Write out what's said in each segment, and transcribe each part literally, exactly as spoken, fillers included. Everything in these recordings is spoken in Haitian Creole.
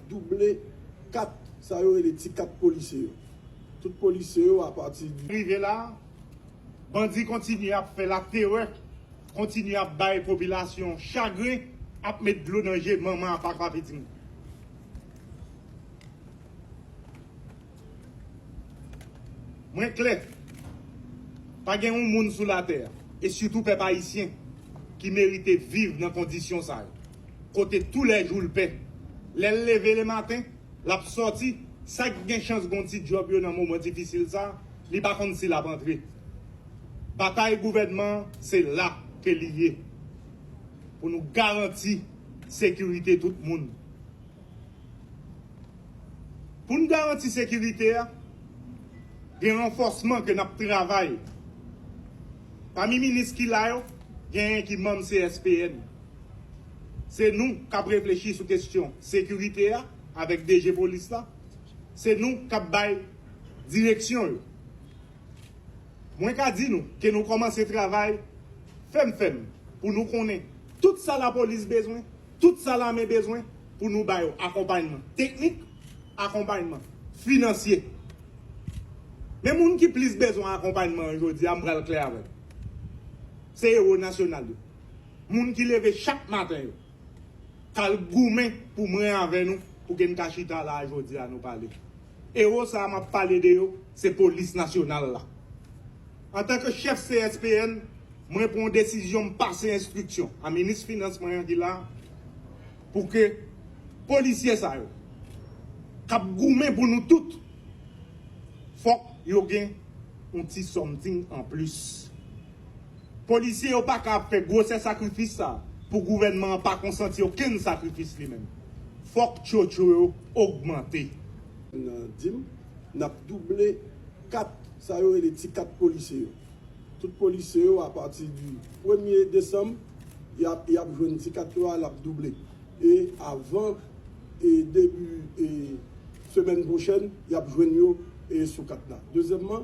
Double kat, sa yo rele ti kat polisye yo. Tout polisye yo, apati di... Rive la, bandi kontinye ap fè laterè, kontinye ap bay popilasyon chagren, ap met dlo nan je manman apa pa pitit. Mwen klè, pa gen yon moun sou latè a, e sitou pèp ayisyen, ki merite viv nan kondisyon sa yo, kote toulèjou l pè. Lè l leve lematen, l ap sòti, sa k gen chans gen yon ti djòb yo nan moman difisil sa, li pa konn si l ap antre. Batay gouvènman an, se la ke li ye, pou nou garanti sekirite tout moun. Pou n garanti sekirite a, gen ranfòsman ke n ap travay. Pami minis ki la yo, genyen ki manm C S P N. Se nou k ap reflechi sou kesyon sekirite a avèk D G polis la. Se nou k ap bay direksyon yo. Mwen ka di nou ke nou kòmanse travay fèm fèm pou nou konnen tout sa lapolis bezwen, tout sa lame bezwen pou nou ba yo akonpayman teknik, akonpayman finansye. Men moun ki plis bezwen akonpayman an jodi a, m pral klè avè w. Se ewo nasyonal yo. Moun ki leve chak maten yo k al goumen pou mwen avè nou, pou ke n ka chita la a jodi a nou pale. Ewo sa a m ap pale de yo, se polis nasyonal la. Antanke chèf C S P N, mwen pran yon desizyon, m pase enstriksyon a minis finans mwen an ki la, pou ke polisye sa yo, k ap goumen pou nou tout, fòk yo gen yon ti something an plis. Polisye yo pa ka ap fè gwosè sakrifis sa pou gouvènman an pa konsanti okenn sakrifis li menm. Fòk tchotcho yo ogmante. Nan di m, n ap double kat, sa yo rele ti kat polisye yo. Tout polisye yo, apati di premye desanm, y ap, y ap jwenn ti kat yo a, l ap double. E avan, e debi, e semèn pwochèn, y ap jwenn yo, e sou kat la. Dezyèmman,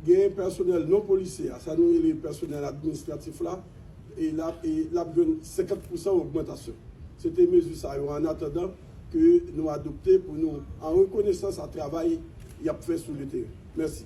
gen pèsonèl non polisye a, sa nou rele pèsonèl administratif la, e l ap, e l ap jwenn senkant pousan ogmantasyon. Se te mezi sa yo, an atandan ke nou adopte pou nou, an rekonesans a travay y ap fè sou le teren. Mèsi.